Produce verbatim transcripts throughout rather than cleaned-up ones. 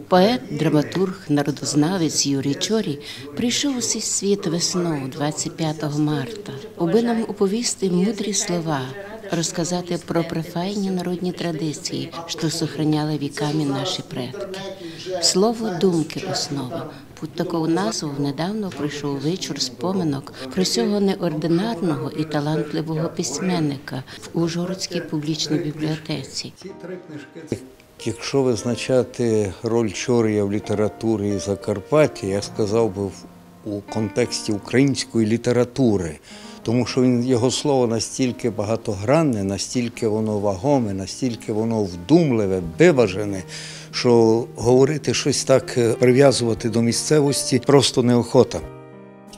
Поет, драматург, народознавець Юрій Чорій прийшов у сей світ веснов, двадцять пятого марта, убы нам уповісти мудрі слова, розказати про префайні народні традиції, што сохраняли віками наші предки. Слово думкы — основа. Під таков назвов недавно пройшов вечір споминок про сього неординарного і талантливого письменника в Ужгородській публічній бібліотеці. Якщо визначати роль Чорія в літературі Закарпаття, я сказав би в, у контексті української літератури, тому що він, його слово настільки багатогранне, настільки воно вагоме, настільки воно вдумливе, виважене, що говорити щось так, е, прив'язувати до місцевості просто неохота.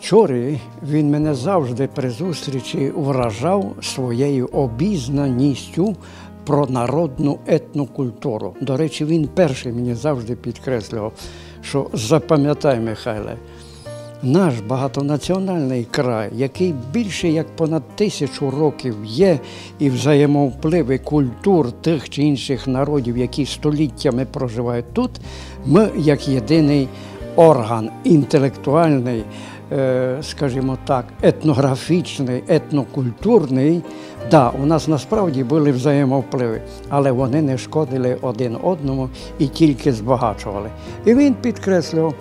Чорій, він мене завжди при зустрічі вражав своєю обізнаністю про народну етнокультуру. До речі, він перший мені завжди підкреслював, що запам'ятай, Михайле, наш багатонаціональний край, який більше як понад тисячу років є, і взаємовпливи культур тих чи інших народів, які століттями проживають тут, ми як єдиний орган інтелектуальний, е, скажімо так, етнографічний, етнокультурний, да, у нас насправді були взаємовпливи, але вони не шкодили один одному і тільки збагачували. І він підкреслював,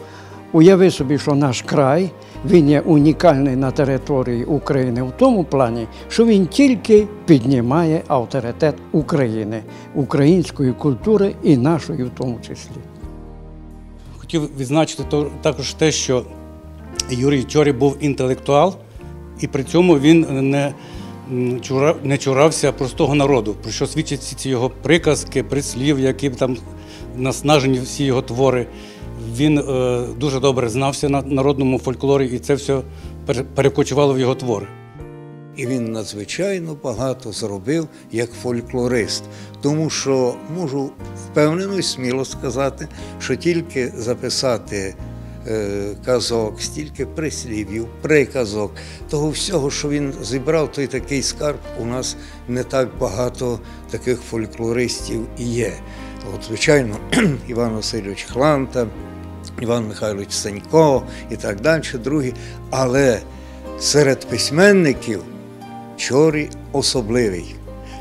уяви собі, що наш край, він є унікальний на території України в тому плані, що він тільки піднімає авторитет України, української культури і нашої в тому числі. Хотів відзначити то, також те, що Юрій Чорій був інтелектуал, і при цьому він не, м, чура-, не чурався простого народу, про що свідчать всі ці його приказки, прислів'я, які там наснажені всі його твори. Він, е, дуже добре знався на народному фольклорі, і це все пере-, перекочувало в його твори. І він надзвичайно багато зробив як фольклорист, тому що можу впевнено і сміло сказати, що тільки записати, е, казок, стільки прислів'їв, приказок, того всього, що він зібрав, той такий скарб у нас не так багато таких фольклористів і є. От, звичайно, Іван Васильович Хланта, Іван Михайлович Санько і так далі, другі. Але серед письменників Чорій особливий.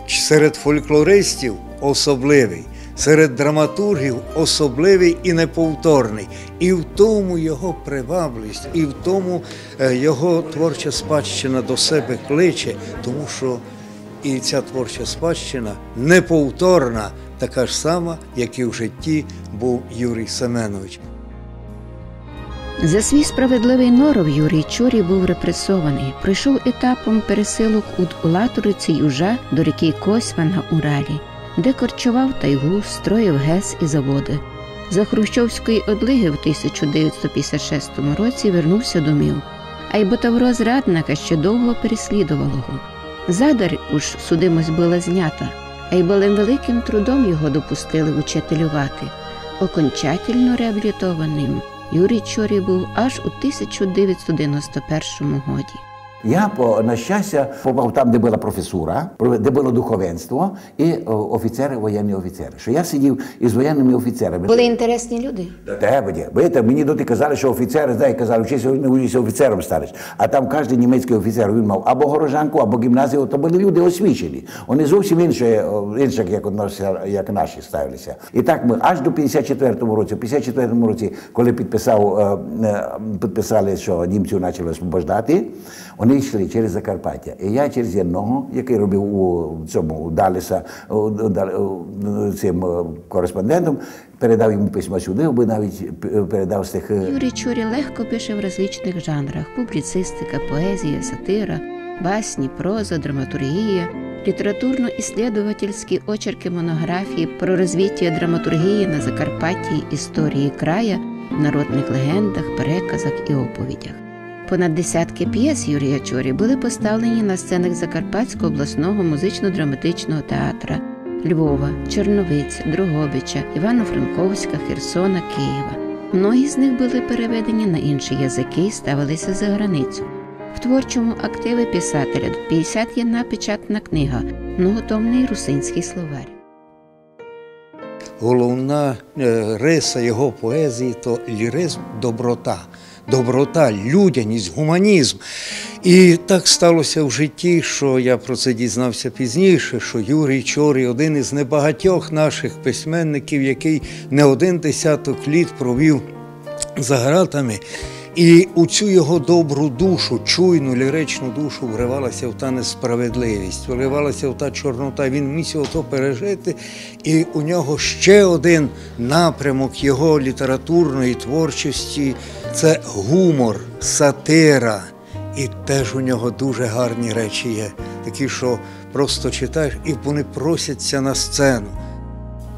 Ч-, серед фольклористів особливий. Серед драматургів особливий і неповторний. І в тому його привабливість, і в тому, е, його творча спадщина до себе кличе, тому що і ця творча спадщина неповторна, така ж сама, як і в житті був Юрій Семенович. За свій справедливий норов Юрій Чорій був репресований, пройшов етапом пересилок уд Латориці й Ужа до ріки Косьва на Уралі, де корчовав тайгу, строїв ГЕС і заводи. За хрущовської одлиги в тисяча девятсот пятьдесят шестому році вернувся домів, айбо тавро зрадника ще довго переслідовало го. Задарь уж судимость была знята, айбо лем великим трудом його допустили учителювати. Окончательно реабілітованим Юрій Чорій був аж у тисяча девятсот девяносто першому годі. Я, по, на щастя, попав там, де была професура, де было духовенство і, о, офіцери, воєнні офіцери. Що я сидів із воєнними офіцерами. Были інтересні люди? Та де буде. Видите, мені доти казали, що офіцери, знаєте, казали, вчися, вчися, офіцером станеш. А там кожен німецький офіцер, він мав або горожанку, або гімназію, то были люди освічені. Вони зовсім інші, о, інших, як, от нас, як наші ставилися. І так ми аж до пятдесят четвертому році, в пятдесят четвертому році, коли підписав, е, е, підписали, що німців почали освобождати, вони йшли через Закарпаття. І я через єдного, який робив у цьому, у Далеса, у, у, Дал-, у, цим, е, кореспондентом, передав йому письмо сюди, аби навіть п-, передав стихи. Юрій Чорій легко пише в различных жанрах: публіцистика, поезія, сатира, басні, проза, драматургія, літературно-исследовательські очерки, монографії про розвитя драматургії на Закарпатті, історії края, народных легендах, переказах і оповідях. Понад десяткы пєс Юрія Чорі были поставлені на сценах Закарпатського обласного музично-драматичного театра, Львова, Черновиць, Дрогобича, Івано-Франковська, Херсона, Києва. Многі з них были переведені на інші языкы і ставилися за границю. В творчому активі писателя пятдесят одна печатна книга, многотомный русинськый словарь. Головна, е, риса його поезії — то ліризм, доброта. Доброта, людяність, гуманізм. І так сталося в житті, що я про це дізнався пізніше, що Юрій Чорій — один із небагатьох наших письменників, який не один десяток літ провів за ґратами. І у цю його добру душу, чуйну, ліричну душу вривалася та несправедливість, вривалася та чорнота. Він мусив то пережити, і у нього ще один напрямок його літературної творчості — це гумор, сатира. І теж у нього дуже гарні речі є, такі, що просто читаєш, і вони просяться на сцену.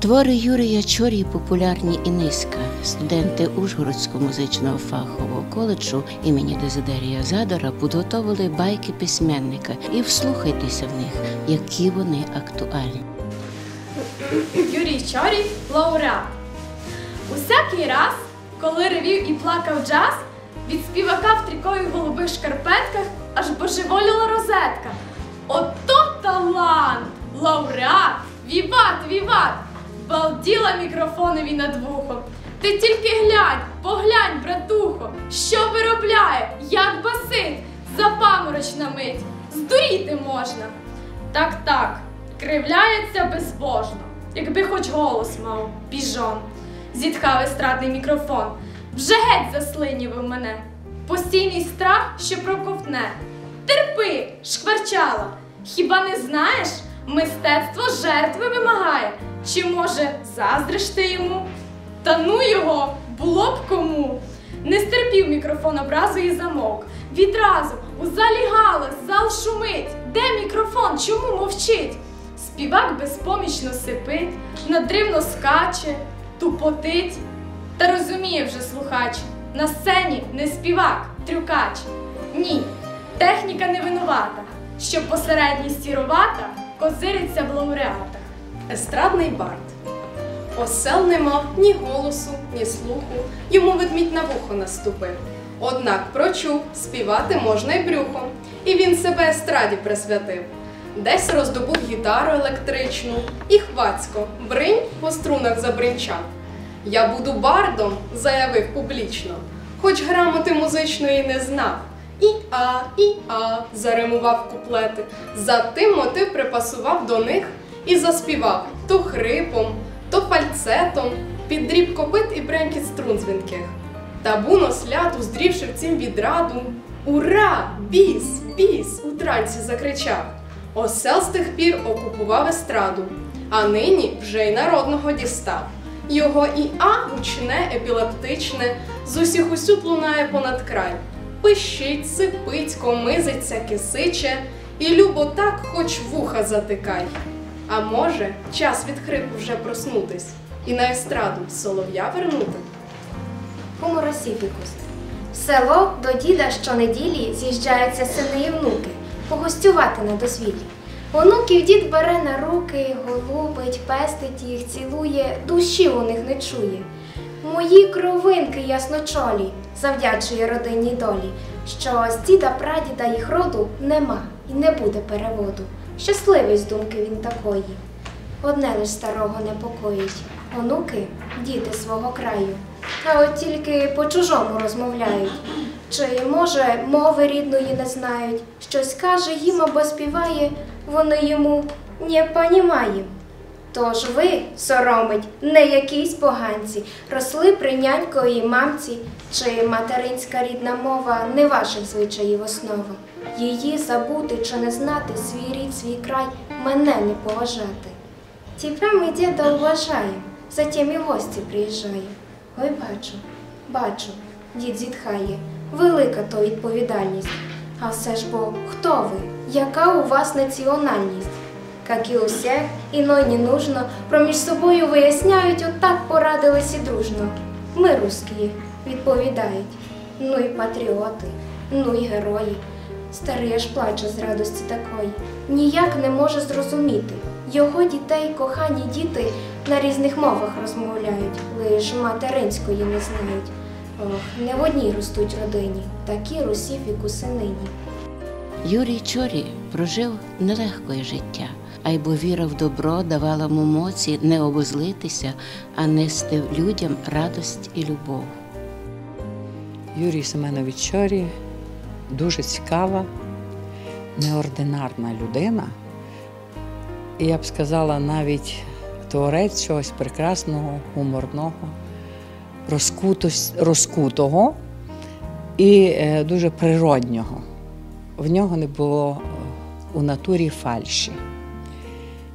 Твори Юрія Чорії популярні і нынька. Студенти Ужгородського музичного фахового коледжу імені Дезидерія Задора підготовили байки письменника. І вслухайтеся в них, які вони актуальні. Юрій Чорій — лауреат. Усякый раз, коли ревів і плакав джаз, від співака в трикових голубых шкарпетках аж божеволіла розетка. Ото талант! Лауреат! Віват, віват! Балділа мікрофонові над вухом. Ты тільки глянь, поглянь, братухо, що виробляє, як басить, запаморочна мить. Здуріти можна. Так, так, кривляється безбожно. Якби хоч голос мав, піжон. Зітхав естрадный мікрофон. Вже геть заслинював мене. Постійный страх, що проковтне. Терпи, шкварчала. Хіба не знаєш? Мистецтво жертви вимагає. Чи, може, заздриш ти йому? Та ну його, було б кому. Не стерпів мікрофон образу і замовк. Відразу у залі галас, зал шумить. Де мікрофон? Чому мовчить? Співак безпомічно сипить, надривно скаче, тупотить. Та розуміє вже слухач: на сцені не співак, трюкач. Ні, техніка не винувата, що посередність сіровата козириться в лауреатах. Естрадный бард. Осел не мав ні голосу, ні слуху, йому ведмідь на вухо наступив. Однак прочув: співати можна й брюхом, і він себе естраді присвятив. Десь роздобув гітару електричну і хвацько, бринь, по струнах забринчав. «Я буду бардом», — заявив публічно, хоч грамоти музичної не знав. І а, і а, заримував куплети, затим мотив припасував до них і заспівав то хрипом, то фальцетом, під дріб копит і бренькіт струн дзвінких. Та Бунос Лят, уздрівши в цім відраду: «Ура! Біс! Біс!» — у трансі закричав. Осел з тих пір окупував естраду, а нині вже й народного дістав. Його і а гучне, епілептичне, з усіх усюд лунає понад край. Пищить, сипить, комизиться, кисиче, і любо так, хоч вуха затикай. А може, час від хрипу вже проснутись і на естраду солов'я вернути? Гуморосіфікус. В село до діда щонеділі з'їжджаються сини і внуки погостювати на дозвіллі. Онуків дід бере на руки, голубить, пестить їх, цілує, душі у них не чує. «Мої кровинки ясночолі», — завдячує родинній долі, що з діда-прадіда їх роду нема і не буде переводу. Щасливий з думки він такої. Одне лиш старого непокоїть: онуки — діти свого краю. А от тільки по-чужому розмовляють. Чи, може, мови рідної не знають? Щось каже їм або співає, вони йому: «Не понімаєм». Тож ви, соромить, не якісь поганці, росли при няньковій мамці, чи материнська рідна мова не ваших звичаїв основа? Її забути чи не знати, свій рід, свій край, мене не поважати. Тебя мы, деда, уважаем, затем и в гости приезжаем. Ой, бачу, бачу, дід зітхає, велика то відповідальність. А все ж бо, хто ви? Яка у вас національність? Как и у всех, иной не нужно, проміж собою выясняют, отак порадились и дружно. Мы русские, відповідають. Ну й патріоти, ну й герої. Старий аж плаче з радості такої. Ніяк не може зрозуміти. Його дітей кохані діти на різних мовах розмовляють, лиш материнської не знають. Ох, не в одній ростуть родині такі русіфікуси нині. Юрій Чорій прожив нелегкоє життя. Айбо віра в добро давала му моці не обозлити ся, а нести людям радость і любов. Юрій Семенович Чорі дуже цікава, неординарна людина. І я б сказала, навіть творець чогось прекрасного, гуморного, розкутос-, розкутого і, е, дуже природнього. В нього не було, е, у натурі фальші.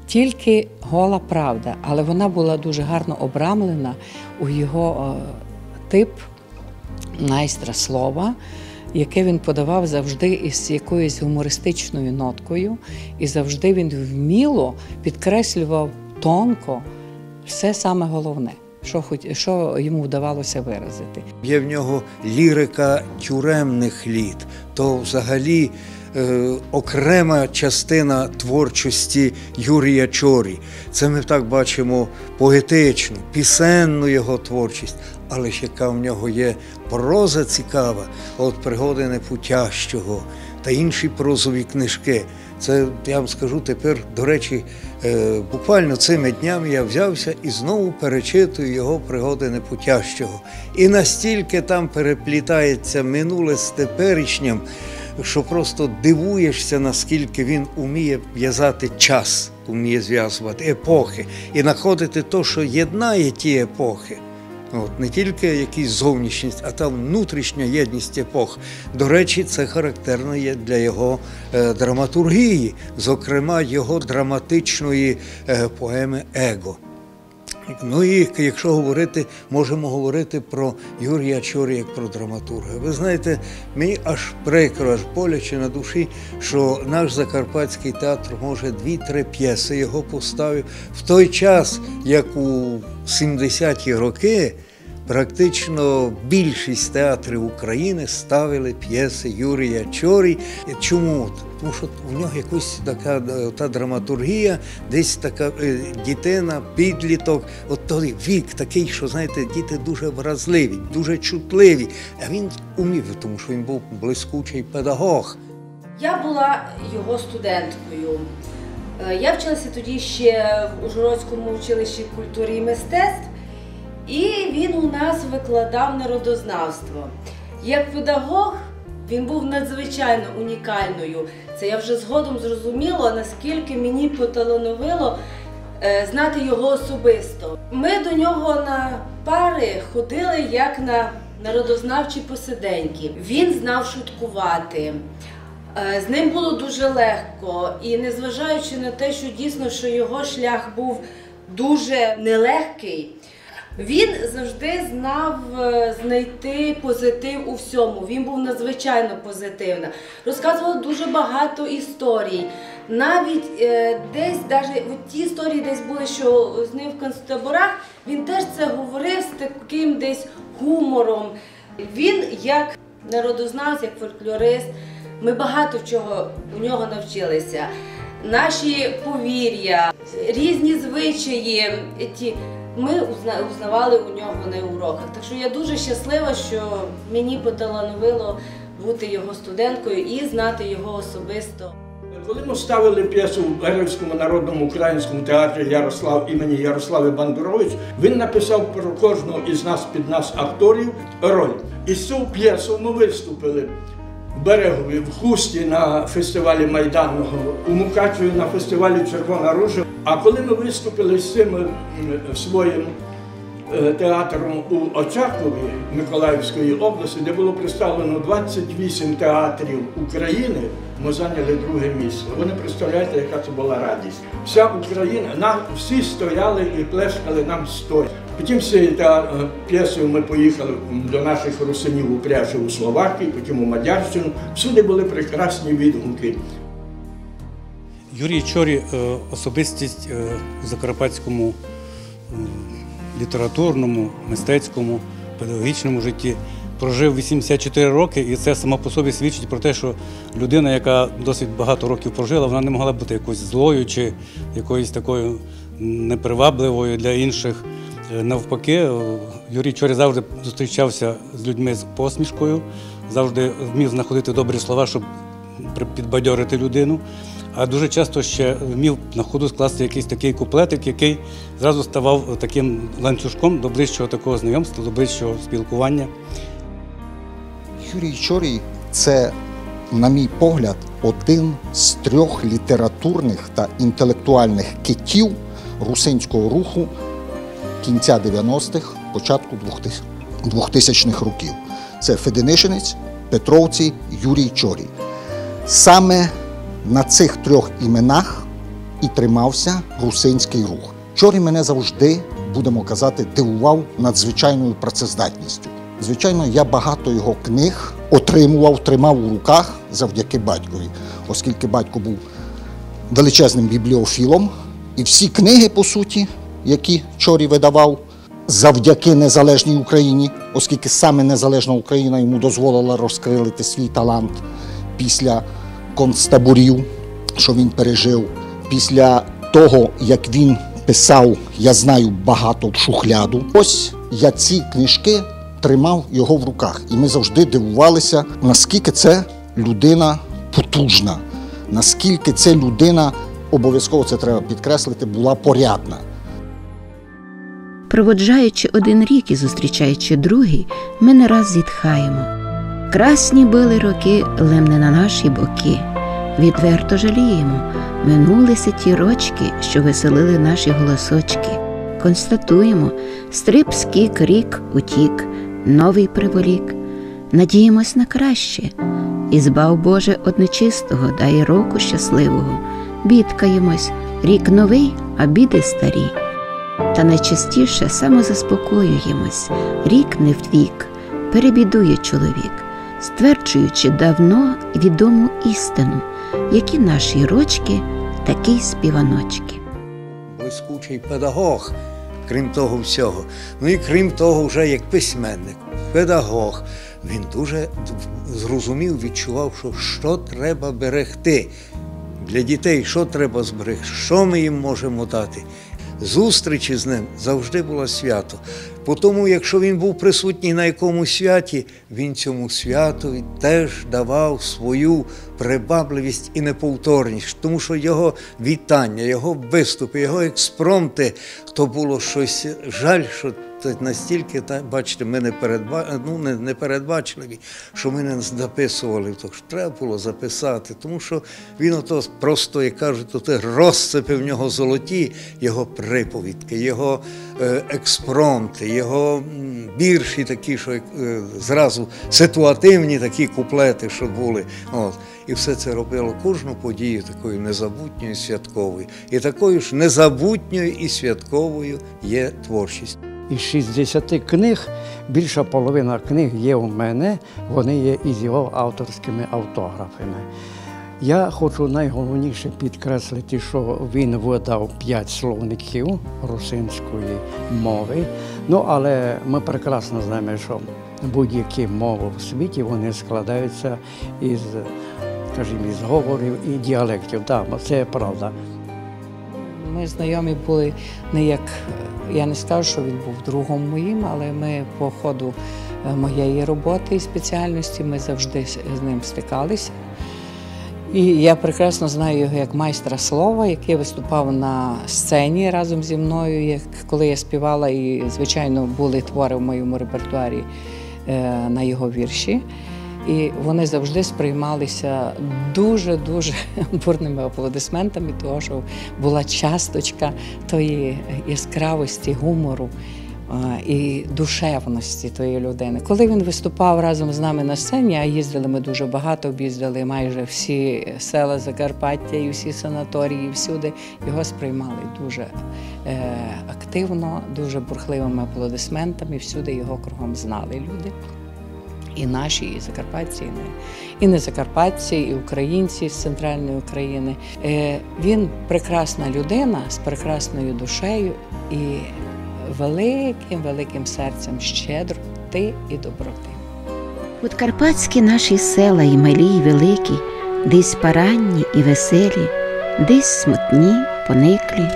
Тільки гола правда, але вона була дуже гарно обрамлена у його, е, тип майстра слова, яке він подавав завжди із якоюсь гумористичною ноткою, і завжди він вміло підкреслював тонко все саме головне, що хот-, що йому вдавалося виразити. Є в нього лірика тюремних літ, то взагалі, е, окрема частина творчості Юрія Чорі. Це ми так бачимо поетичну, пісенну його творчість, але ж яка в нього є проза цікава, от «Пригоди непутящого» та інші прозові книжки. Це, я вам скажу, тепер, до речі, е, буквально цими днями я взявся і знову перечитую його «Пригоди непутящого». І настільки там переплітається минуле з теперішнім, що просто дивуєшся, наскільки він уміє в'язати час, уміє зв'язувати епохи і знаходити то, що єднає ті епохи. От, не тільки якісь зовнішність, а та внутрішня єдність епох. До речі, це характерно є для його, е, драматургії, зокрема його драматичної, е, поеми «Его». Ну і якщо говорити, можемо говорити про Юрія Чорі як про драматурга. Ви знаєте, мені аж прикро, аж боляче на душі, що наш закарпатський театр, може, дві-три п'єси його поставив, в той час, як у сімдесяті роки практично більшість театрів України ставили п'єси Юрія Чорі. Чому? Тому що в нього якась така, е, та драматургія, десь така, е, дитина, підліток, от той вік такий, що, знаєте, діти дуже вразливі, дуже чутливі. А він умів, тому що він був блискучий педагог. Я була його студенткою. Е, я вчилася тоді ще в Ужгородському училищі культури і мистецтв, і він у нас викладав народознавство. Як педагог він був надзвичайно унікальною. Це я вже згодом зрозуміла, наскільки мені поталановило, е, знати його особисто. Ми до нього на пари ходили як на народознавчі посиденьки. Він знав шуткувати. Е, з ним було дуже легко, і незважаючи на те, що дійсно, що його шлях був дуже нелегкий, він завжди знав, е, знайти позитив у всьому. Він був надзвичайно позитивний. Розказував дуже багато історій. Навіть, е, десь, даже от ті історії десь були, що з ним в концтаборах, він теж це говорив з таким десь гумором. Він як народознавець, як фольклорист, ми багато чого у нього навчилися. Наші повір'я, різні звичаї, ті, ми узна-, узнавали у нього на уроках. Так що я дуже щаслива, що мені поталановило бути його студенткою і знати його особисто. Коли ми ставили п'єсу в Берегівському народному українському театрі Ярослав, імені Ярослава Бандуровича, він написав про кожного із нас, під нас, акторів, роль. І з цю п'єсу ми виступили в Берегові, в Хусті на фестивалі Майданого, у Мукачеві на фестивалі Червона ружа. А коли ми виступили з цим, м, своїм, е, театром у Очакові Миколаївської області, де було представлено двадцять вісім театрів України, ми зайняли друге місце. Ви не представляєте, яка це була радість. Вся Україна, на, всі стояли і плескали нам стоя. Потім з цієї теа-, е, п'єсою ми поїхали, м, до наших русинів у Пряшів у Словакії, потім у Мадярщину. Всюди були прекрасні відгуки. Юрій Чорі, е, особистість, е, у закарпатському, м, літературному, мистецькому, педагогічному житті. Прожив вісімдесят чотири роки, і це само по собі свідчить про те, що людина, яка досить багато років прожила, вона не могла бути якоюсь злою чи якоюсь такою непривабливою для інших. Е, навпаки, е, Юрій Чорі завжди зустрічався з людьми з посмішкою, завжди вмів знаходити добрі слова, щоб при-, підбадьорити людину. А дуже часто ще вмів на ходу скласти якийсь такий куплетик, який зразу ставав таким ланцюжком до ближчого такого знайомства, до ближчого спілкування. Юрій Чорій — це, на мій погляд, один з трьох літературних та інтелектуальних китів русинського руху кінця дев'яностих, початку двохтисячних років. Це Феденишинець, Петровці, Юрій Чорій. Саме на цих трьох іменах і тримався русинський рух. Чорій мене завжди, будемо казати, дивував надзвичайною працездатністю. Звичайно, я багато його книг отримував, тримав у руках завдяки батькові, оскільки батько був величезним бібліофілом, і всі книги, по суті, які Чорій видавав завдяки незалежній Україні, оскільки саме незалежна Україна йому дозволила розкрити свій талант після концтаборів, що він пережив, після того, як він писав: «Я знаю багато в шухляду». Ось я ці книжки тримав його в руках, і ми завжди дивувалися, наскільки це людина потужна, наскільки це людина, обов'язково це треба підкреслити, була порядна. Проводжаючи один рік і зустрічаючи другий, ми не раз зітхаємо. Красні были роки, лем не на наші боки. Відверто жаліємо. Минули ся ті рочки, що веселили наші голосочки. Констатуємо: стрибскік рік утік, новий приволік. Надіємось на краще. І збав, Боже, од нечистого, дай року щасливого. Бідкаємось: рік новий, а біды старі. Та найчастіше самозаспокоюємось: рік не вдвік, перебідує чоловік, стверджуючи давно відому істину, які наші рочки, такі й співаночки. Блискучий педагог, крім того всього. Ну і крім того, вже як письменник, педагог, він дуже зрозумів, відчував, що, що треба берегти для дітей, що треба зберегти, що ми їм можемо дати. Зустрічі з ним завжди було свято. Тому, якщо він був присутній на якомусь святі, він цьому святу теж давав свою привабливість і неповторність, тому що його вітання, його виступи, його експромти, то було щось, жаль, що це настільки, та, бачите, ми не передба-, ну, не, не передбачливі, що ми не записували, то ж треба було записати, тому що він ото просто, як кажуть, ото розцепи в нього золоті, його приповідки, його, е, експромти, його, м, вірші такі, що, е, зразу ситуативні такі куплети, що були. От. І все це робило кожну подію такою незабутньою, святковою. І такою ж незабутньою і святковою є творчість. Із шістдесяти книг більша половина книг є у мене, вони є із його авторськими автографами. Я хочу найголовніше підкреслити, що він видав п'ять словників русинської мови. Ну, але ми прекрасно знаємо, що будь-які мови в світі, вони складаються із, скажімо, із говорів і діалектів. Так, це правда. Ми знайомі були не як, я не скажу, що він був другом моїм, але ми по ходу, е, моєї роботи і спеціальності ми завжди з, з ним стикалися. І я прекрасно знаю його як майстра слова, який виступав на сцені разом зі мною, як коли я співала, і, звичайно, були твори в моєму репертуарі, е, на його вірші. І вони завжди сприймалися дуже-дуже бурними аплодисментами, тому що була часточка тої яскравості, гумору, е, і душевності тої людини. Коли він виступав разом з нами на сцені, а їздили ми дуже багато, об'їздили майже всі села Закарпаття і всі санаторії, всюди, його сприймали дуже, е, активно, дуже бурхливими аплодисментами. Всюди його кругом знали люди. І наші, і закарпатці, і не, і не закарпатці, і українці з центральної України. Е, він прекрасна людина з прекрасною душею і великим, великим серцем щедроти і доброти. Подкарпатські наші села, і малі, і великі, десь паранні і веселі, десь смутні, пониклі.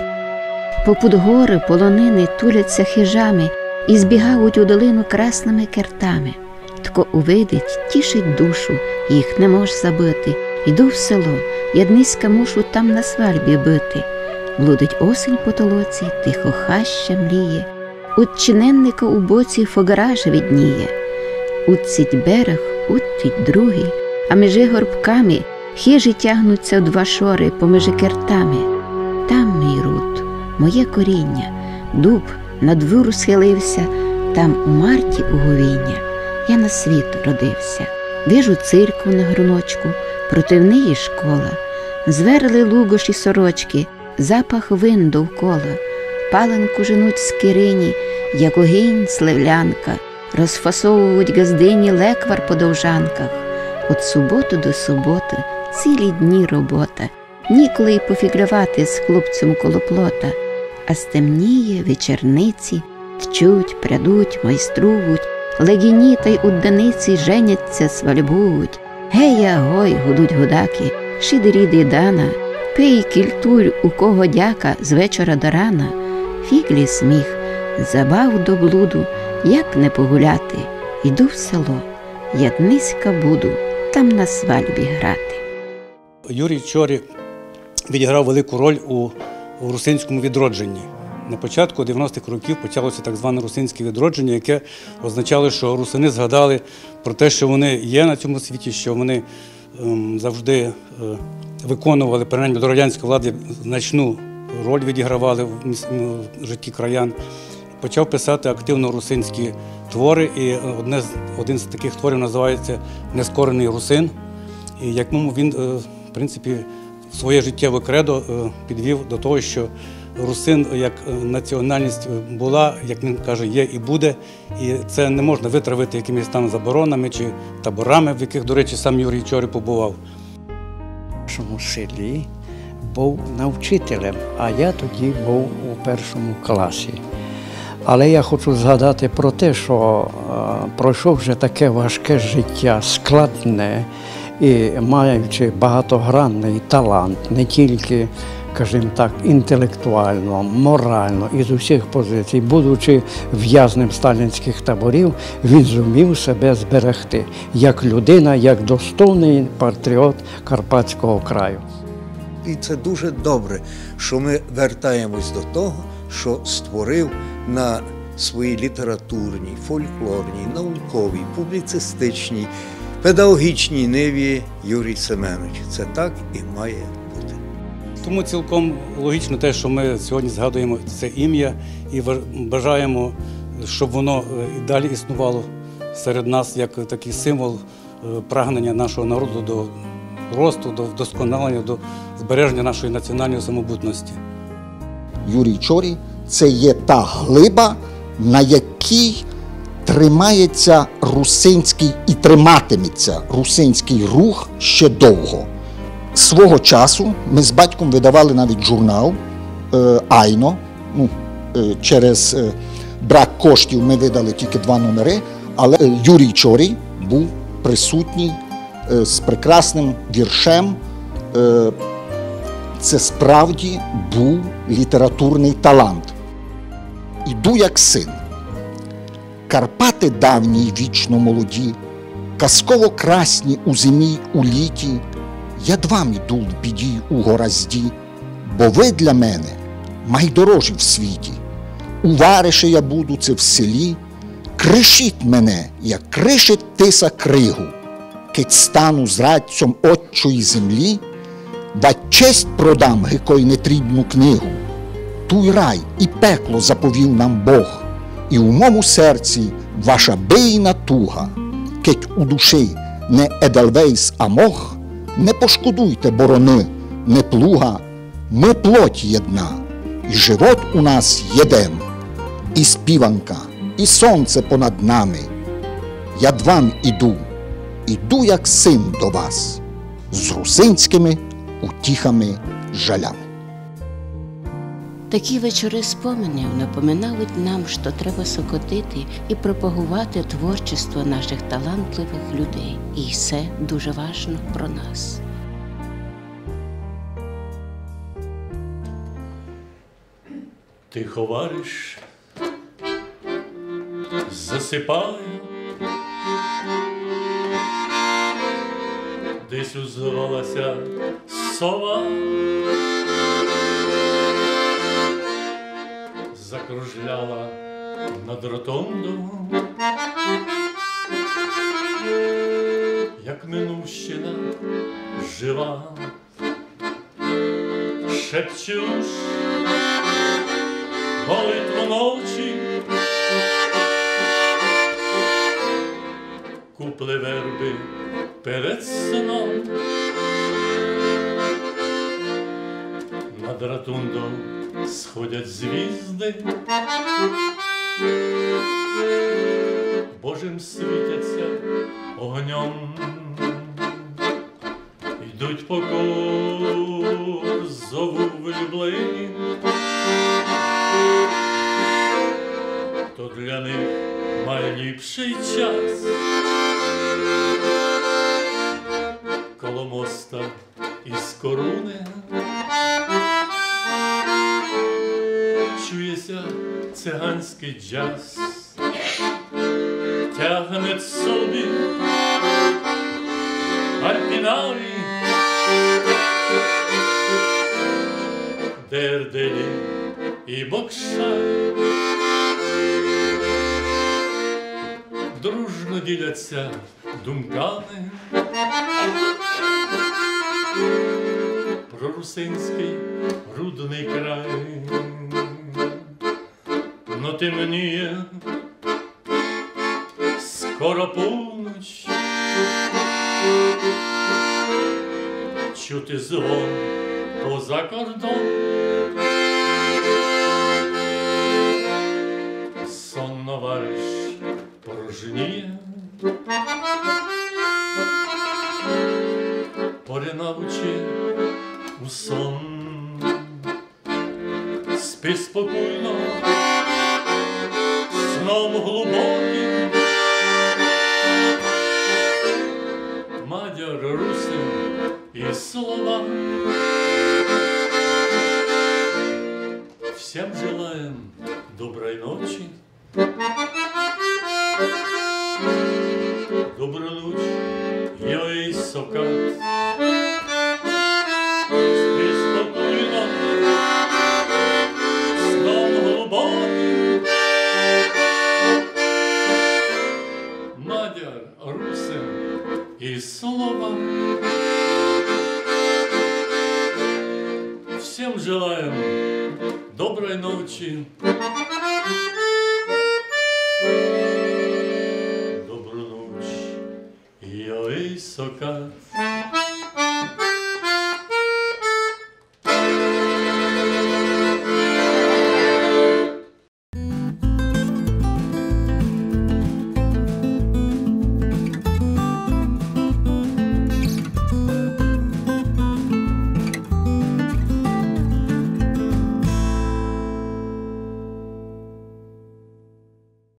Попуд горы, полонины туляться хижами і збігають у долину красными кертами. Тко увидить, тішить душу, їх не мож забыти, Йду в село, я дниська мушу там на свальбі быти. Блудить осень по толоці, тихо хаща мліє. Уд чиненника у боці фоґраж видніє. Уд сить берег, уд тить другый, а межи горбками хижі тягнуться у два шоры помежи кертами. Там мій руд, моє коріння, дуб на двор схилився, там у марті у говіння я на світ родився. Вижу церкву на груночку, проти неї школа. Зверли лугоші сорочки, запах вин довкола. Паленку женуть скирині, як огинь сливлянка. Розфасовують ґаздині леквар по довжанках. Од суботы до суботы цілі дні робота. Ніколи й пофіґльовати з хлопцем коло плота. А стемніє, вечерниці тчуть, прядуть, майструвуть, легіні тай удданиці женяться, свальбують. Гей, агой, гудуть гудаки, шиди-ріди дана, пий, кільтуй, у кого дяка, з вечора до рана. Фіґлі сміх, забав до блуду, як не погуляти. Йду в село, я дниська буду там на свальбі грати. Юрій Чорі відіграв велику роль у, у русинському відродженні. На початку дев'яностих років почалося так зване русинське відродження, яке означало, що русини згадали про те, що вони є на цьому світі, що вони ем, завжди е, виконували, принаймні до радянської влади, значну роль відігравали в міс- в житті краян. Почав писати активно русинські твори, і одне з, один з таких творів називається «Нескорений русин». І якому він, е, в принципі, своє життєве кредо е, підвів до того, що русин як е, національність е, була, як він каже, є і буде. І це не можна витравити якимись там заборонами чи таборами, в яких, до речі, сам Юрій Чорі побував. В нашому селі був навчителем, а я тоді був у першому класі. Але я хочу згадати про те, що е, пройшов вже таке важке життя, складне, і маючи багатогранний талант, не тільки, скажімо так, інтелектуально, морально і з усіх позицій, будучи в'язнем сталінських таборів, він зумів себе зберегти як людина, як достойний патріот Карпатського краю. І це дуже добре, що ми вертаємось до того, що створив на своїй літературній, фольклорній, науковій, публіцистичній, педагогічній ниві Юрій Семенович. Це так і має бути. Тому цілком логічно те, що ми сьогодні згадуємо це ім'я і ва- бажаємо, щоб воно е, і далі існувало серед нас як такий символ е, прагнення нашого народу до росту, до вдосконалення, до збереження нашої національної самобутності. Юрій Чорі — це є та глиба, на якій тримається русинський і триматиметься русинський рух ще довго. Свого часу ми з батьком видавали навіть журнал е, Айно. Ну, е, через е, брак коштів ми видали тільки два номери, але е, Юрій Чорій був присутній е, з прекрасним віршем. Е, Це справді був літературний талант. Іду як син. Карпаты давні й вічно молоді, казково красні у зимі й у літі, я д вам іду в біді й у горазді, бо вы для мене майдорожі в світі. У варише я буду ци в селі, кришіть мене, як кришить тиса кригу. Кедь стану зрадцьом отчої землі, вать честь продам гикой нетрібну книгу. Туй рай і пекло заповів нам Бог, і у мому серці ваша бийна туга. Кедь у души не едельвейс, а мох, не пошкодуйте бороны, не плуга, мы плоть єдна, і живот у нас єден, і співанка, і сонце понад нами. Я д вам іду, іду як син до вас, з русинськыми утіхами, жалями. Такі вечори споминів напоминають нам, што треба сокотити і пропагувати творчество наших талантливих людей. І це дуже важно про нас. Тихо вариш, засыпай. Десь узвала ся сова, закружляла над ротондов, як минувщина жива. Шепче уж молитву ночи, купле верби перед сном. Над ротондов сходять звізды, Божым світять ся огньом. Йдуть по Корзову влюблені, то для них майліпшый час. Коло моста із Коруны чує ся циганськый джаз. Тягнет собі альпінарі, дерделі і бокша. Дружно ділять ся думками про русинськый рудный край. Но темніє, скоро північ, чути звон поза кордон. Сон, товариш, порожніє, поринав чи у сон. Спи спокійно сном глубоким, мадяр, русин і слова. Всем желаєм доброй ночи. Добру ноч, йой, сокат. Спи спокійно сном глубоким, мадяр, русин і слова. Всем желаєм доброй ночи. Добру ноч, йой, сокат.